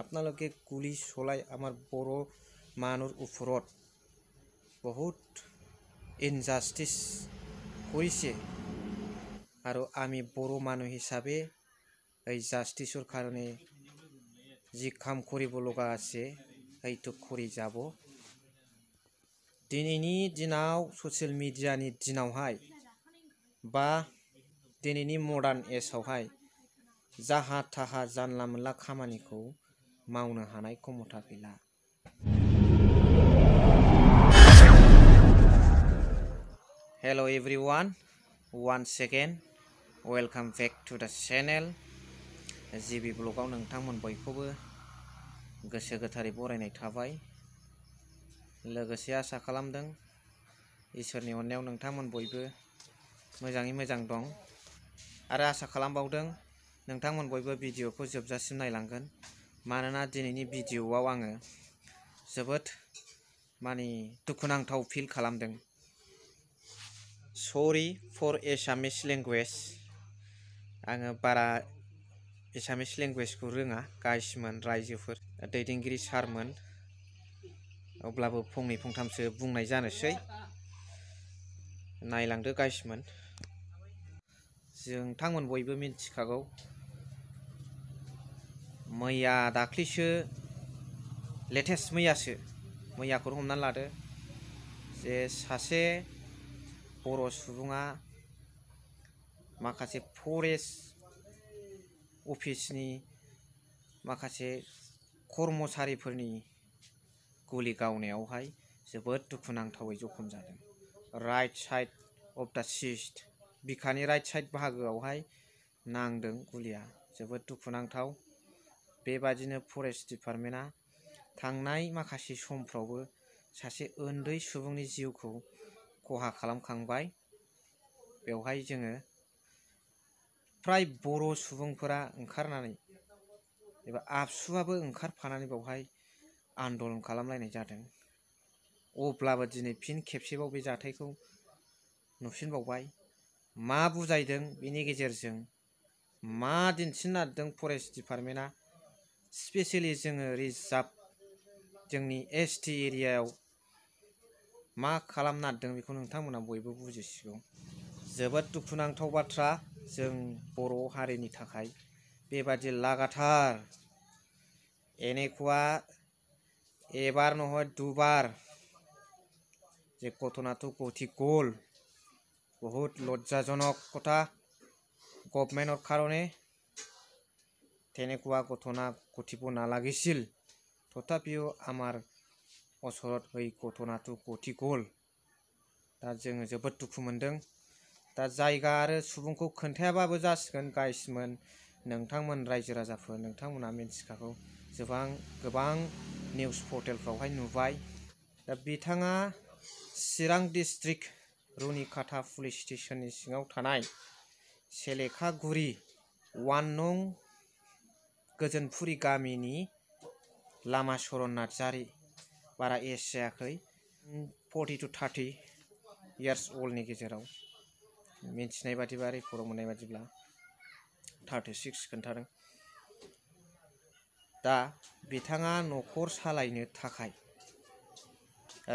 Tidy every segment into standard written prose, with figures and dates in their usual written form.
আপনালোকে গুলি চলাই আমার বড় মানুষ উপরত বহুত ইনজাস্টিস কৰিছে আৰু আমি বড় মানুহ হিচাপে এই জাস্টিসৰ কাৰণে যি কাম কৰিব লগা আছে সেইটো কৰি যাব। दिनैनि दिनाव ससियेल मिडियानि दिनावहाय बा दिनैनि मडार्न एजआवहाय जाहा थाहा जानला मोनला खामानिखौ मावनो हानाय क्षमता गैला। Hello everyone, once again welcome back to the channel. जिबि ब्लगाव नोंथांमोन बयखौबो गोसो गोथारै बरायनाय थाबाय। लोगोसे आसा खालामदों इसोरनि अननायाव नोंथांमोन बयबो मोजाङै मोजां दं आरो आसा खालामबावदों नोंथांमोन बयबो भिडिअखौ जोबजासिम नायलांगोन। मानोना दिनैनि भिडिअआव आङो जोबोद दुखुनांथाव फिल खालामदों। सरि फर एसामिस लेंगुवेज, आङो बारा एसामिस लेंगुवेजखौ रोङा गाइसमोन, रायजोफोर, दैदेनगिरि सारमोन, अब्लाबो फंनै फंथामसो बुंनाय जानोसै, नायलांदो गाइसमोन। नोंथांमोन बयबो मिथिखागौ मैया दाख्लैसो लेटेस्ट मैयाखौ हमना लादो जे सासे बर' सुबुङा माखासे फरेस्ट अफिसनि माखासे कर्मचारिफोरनि गुलि गावनायावहाय जोबोद दुखुनांथावै जखम जादों। Right side of the chest, बिखानि राइट साइड बाहागोआवहाय नांदों गुलिया, जोबोद दुखुनांथाव। बेबादिनो फरेस्ट डिपार्टमेन्टआ थांनाय माखासे समफ्रावबो सासे उन्दै सुबुंनि जिउखौ खहा खालामखांबाय। बेवहाय जोङो फ्राय बर' सुबुंफोरा ओंखारनानै एबा आबसुआबो ओंखारफानानै बेवहाय आन्दलन खालामलायनाय जादों। अब्लाबो दिनै फिन खेबसेबाव बे जाथायखौ नुफिनबावबाय। मा बुजायदों बेनि गेजेरजों, मा दिन्थिनो नागिरदों फरेस्ट डिपार्टमेन्टआ, स्पेसियेलि जोङो रिजार्भ जोंनि एसटि एरियायाव मा खालामनो नागिरदों बेखौ नोंथांमोना बयबो बुजिसिगौ। जोबोद दुखुनांथाव बाथ्रा जों बर' हारिनि थाखाय बेबादि लागातार এনেকুৱা एबार নহয় दुबार যে ঘটনাটো ঘটি গ'ল। বহুত লজ্জাজনক কথা গভৰ্ণমেণ্টৰ কাৰণে তেনেকুৱা ঘটনা ঘটিব নালাগিছিল, তথাপিও আমাৰ ওচৰত এই ঘটনাটো ঘটি ग'ल। दा जोङो जोबोद दुखु मोनदों। दा जायगा आरो सुबुंखौ खोन्थायाबाबो जासिगोन गाइसमोन, नोंथांमोन रायजो राजाफोर, नोंथांमोना मिन्थिखागौ, गोबां निउस पर्टेलफ्रावहाय नुबाय। दा बिथाङा चिरां डिस्ट्रिक्ट रुनिखाता पुलिस स्टेशननि सिङाव थानाय सेलेखागुरि 1 नं गोजोनपुरि गामिनि लामा सरन नार्जारि, बारा एज जायाखै, 40 to 30 years oldनि गेजेराव, मिन्थिनाय बादिबा रिपर्टआव मोननाय बादिब्ला 36 खोन्थादों। दा बिथाङा न'खर सालायनो थाखाय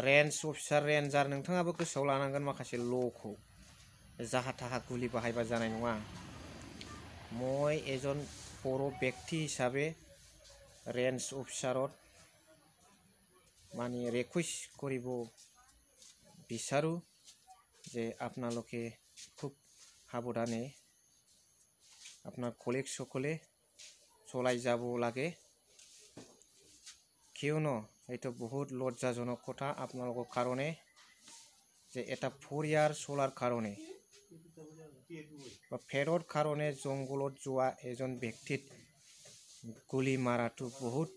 रेन्ज अफिसार, रेन्जार, नोंथाङाबो गोसोआव लानांगोन माखासे ल'खौ, जाहा थाहा गुलि बाहायबा जानाय नङा। মই এজন বড় ব্যক্তি হিসাবে রেঞ্জ অফিসারত রিকুয়েস্ট কৰিব বিচাৰো যে আপোনালোকে খুব সাৱধানে আপোনাৰ কলিগ সকলে চলাই যাব লাগে, কিয়নো এইটো বহুত লজ্জাজনক কথা আপোনালোকৰ কাৰণে যে এটা পৰিয়াল চলাৰ কাৰণে বা ফেৰৰ কাৰণে জংঘলত যোৱা এজন ব্যক্তিত গুলি মাৰাটো বহুত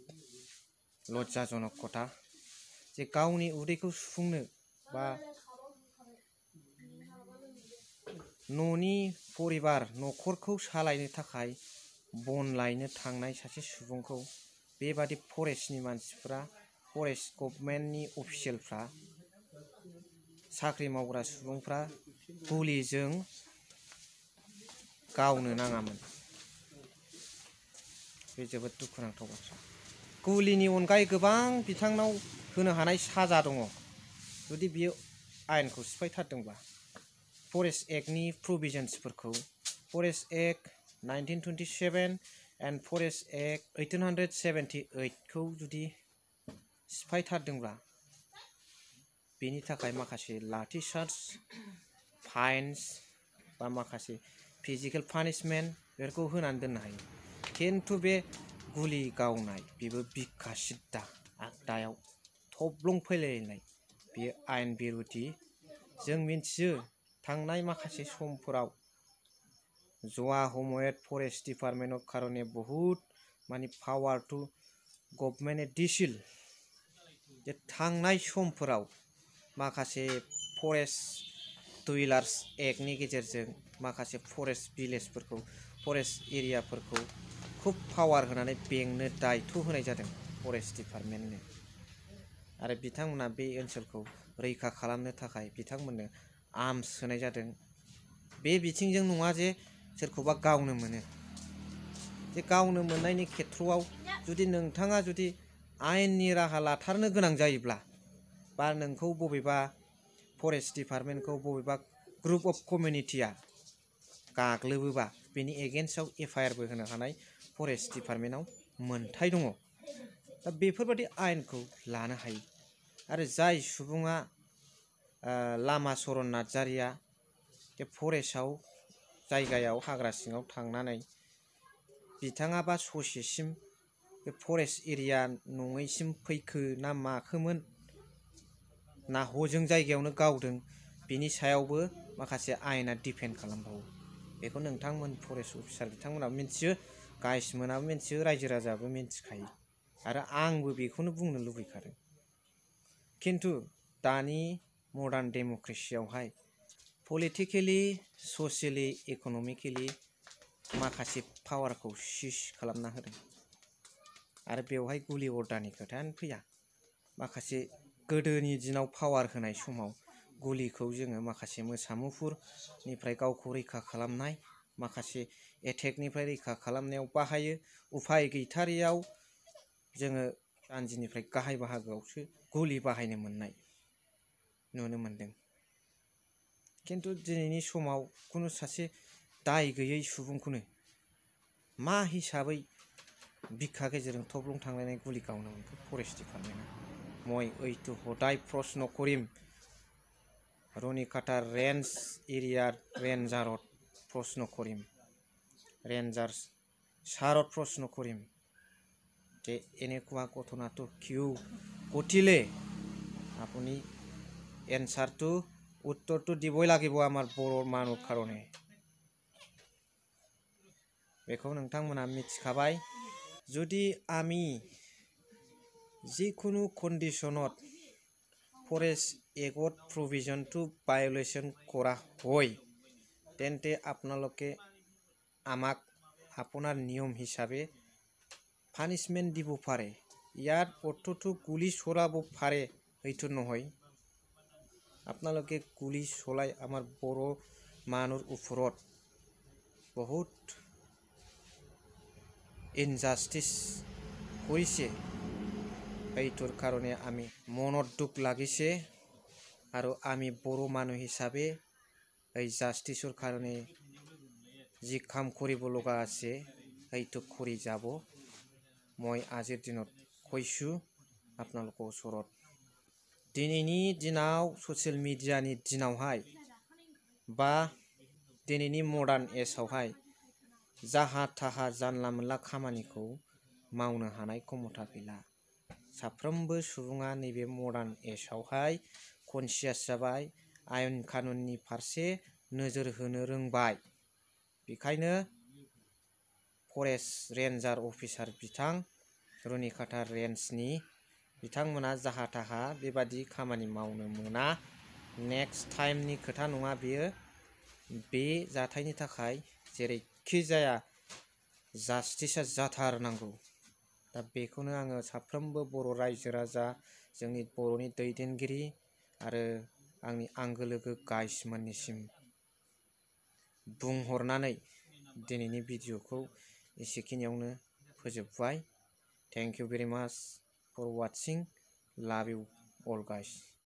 লজ্জাজনক কথা। যে गावनि उदैखौ सुफुंनो बा न'नि परिबार न'खरखौ सालायनो थाखाय बन लायनो थांनाय सासे सुबुंखौ बेबादि फरेस्टनि मानसिफ्रा, फरेस्ट गभर्नमेन्टनि अफिसियेलफ्रा, साख्रि मावग्रा सुबुंफ्रा गुलिजों गावनो नाङामोन। बे जोबोद दुखुनांथाव बाथ्रा। गुलिनि अनगायै गोबां बिथांनाव होनो हानाय साजा दङ जुदि बियो आयेनखौ सिफायथारदोंबा। फरेस्ट एक्टनि प्रभिजन्सफोरखौ forest act 1927 and forest act 1878खौ जुदि सिफायथारदोंब्ला बेनि थाखाय माखासे लाठिचार्ज, फाइन्स बा माखासे फिजिकेल पानिशमेन्ट बेफोरखौ होनानै दोननो हायो। खिन्थु बे गुलि गावनाय बेबो बिखा सिद्दा आगदायाव थब्लं फैलायनाय बेयो आयेन बेरेथि। जों मिथियो थांनाय माखासे समफोराव जवा हमवेट फरेस्ट डिपार्टमेन्ट खारने बहुद माने पावार टु गभर्नमेन्ट दिसिल जे थांनाय समफोराव माखासे फरेस्ट डुइलार्स एक्टनि गेजेरजों माखासे फरेस्ट भिलेजफोरखौ फरेस्ट एरियाफोरखौ खुब पावार होनानै बेंनो दायथ' होनाय जादों फरेस्ट डिपार्टमेन्टनो। आरो बिथांमोना बे ओनसोलखौ रैखा खालामनो थाखाय बिथांमोननो आर्म्स होनाय जादों। बे बिथिंजों नङा जे सोरखौबा गावनो मोनो। जे गावनो मोननायनि खेथ्रआव जुदि नोंथाङा जुदि आयेननि राहा लाथारनो गोनां जायोब्ला बा नोंखौ बबेबा फरेस्ट डिपार्टमेन्टखौ बबेबा ग्रुप अफ कमिउनिटिया गाग्लोबोबा बेनि एगेन्स्टआव एफआइआरबो होनो हानाय फरेस्ट डिपार्टमेन्टआव मोन्थाय दङ। दा बेफोरबायदि आयेनखौ लानो हायो। आरो जाय सुबुङा लामा सरन नार्जारिया बे फरेस्टआव जायगायाव हाग्रा सिङाव थांनानै बिथाङा बा ससेसिम बे फरेस्ट एरिया नङैसिम फैखो ना माखोमोन ना हजों जायगायावनो गावदों बिनि सायावबो माखासे आयेना डिपेन्ड खालामबावो। बेखौ नोंथांमोन फरेस्ट अफिसार बिथांमोनाबो मिथियो, गाइस मोनाबो मिथियो, रायजो राजायाबो मिथिखायो। आरो आंबो बेखौनो बुंनो लुबैखादों। खिन्थु दानि मडार्न डेम'क्रेसियावहाय पलिटिकेलि, ससियेलि, इक'नमिकेलि माखासे पावारखौ सिज खालामना होदों। आरो बेवहाय गुलि अर्डारनि खोथायानो फैया। माखासे गोदोनि दिनाव पावार होनाय समाव गुलिखौ जोङो माखासे मोसा मुफुरनिफ्राय गावखौ रैखा खालामनाय, माखासे एटेकनिफ्राय रैखा खालामनायाव बाहायो। उफाय गैथारियाव जोङो जानजिनिफ्राय गाहाय बाहागोआवसो गुलि बाहायनो मोननाय नुनो मोनदों। खिन्थु दिनैनि समाव खुनु सासे दाय गैयै सुबुंखौनो मा हिसाबै बिखा गेजेरजों थब्लं थांलायनाय गुलि गावनो मोनखो फरेस्ट डिपार्टमेन्टआ? মই এইটো সদায় प्रश्न करिम रुनिकाटा रेन्ज एरिया रेन्जारत प्रश्न करिम रेन्जार सारत प्रश्न करिम যে এনেকুৱা ঘটনাটো কিয় ঘটিলে আপুনি এনসাৰটো উত্তৰটো দিবই লাগিব আমাৰ बर' মানুহৰ কাৰণে। बेखौ नोंथांमोना मिथिखाबाय। जुदि आमी जिकुनु कन्डिशনত फरेस्ट एक्ट प्रविजनটো ভায়োলেশন কৰা হয় তেন্তে আপোনালোকে আমাক আপোনাৰ নিয়ম হিচাপে পানিশমেন্ট দিব পাৰে। ইয়াৰ অৰ্থটো গুলি চলাব পাৰে এইটো নহয়। আপোনালোকে গুলি চলাই আমাৰ बर' মানুহৰ ওপৰত বহুত ইনজাস্টিস কৰিছে। এইটোৰ কাৰণে আমি মনত দুখ লাগিছে আৰু আমি बर' মানুহ হিচাপে এই জাস্টিসৰ কাৰণে যি কাম কৰিব লগা আছে এইটো কৰি যাব। মই আজিৰ দিনত কৈছোঁ আপোনালোকৰ ওচৰত। दिनैनि दिनाव ससियेल मिडियानि दिनावहाय बा दिनैनि मडार्न एजआवहाय जाहा थाहा जानला मोनला खामानिखौ मावनो हानाय क्षमता गैला। साफ्रोमबो सुबुङा नैबे मडार्न एजआवहाय कनसियास जाबाय, आयेन कानुननि फारसे नोजोर होनो रोंबाय। बेखायनो फरेस्ट रेन्जार अफिसार बिथां रुनिकाटा रेन्जनि बिथांमोना जाहा थाहा बेबादि खामानि मावनो मोना। नेक्स्ट टाइमनि खोथा नङा बेयो। बे जाथायनि थाखाय जेरैखि जाया जास्टिसा जाथारनांगौ। दा बेखौनो आङो साफ्रोमबो बर' रायजो राजा, जोंनि बर'नि दैदेनगिरि आरो आंनि आंगो लोगो गाइसमोननिसिम बुंहरनानै दिनैनि भिडिअखौ एसेखिनियावनो फोजोबबाय। Thank you very much for watching. Love you all guys.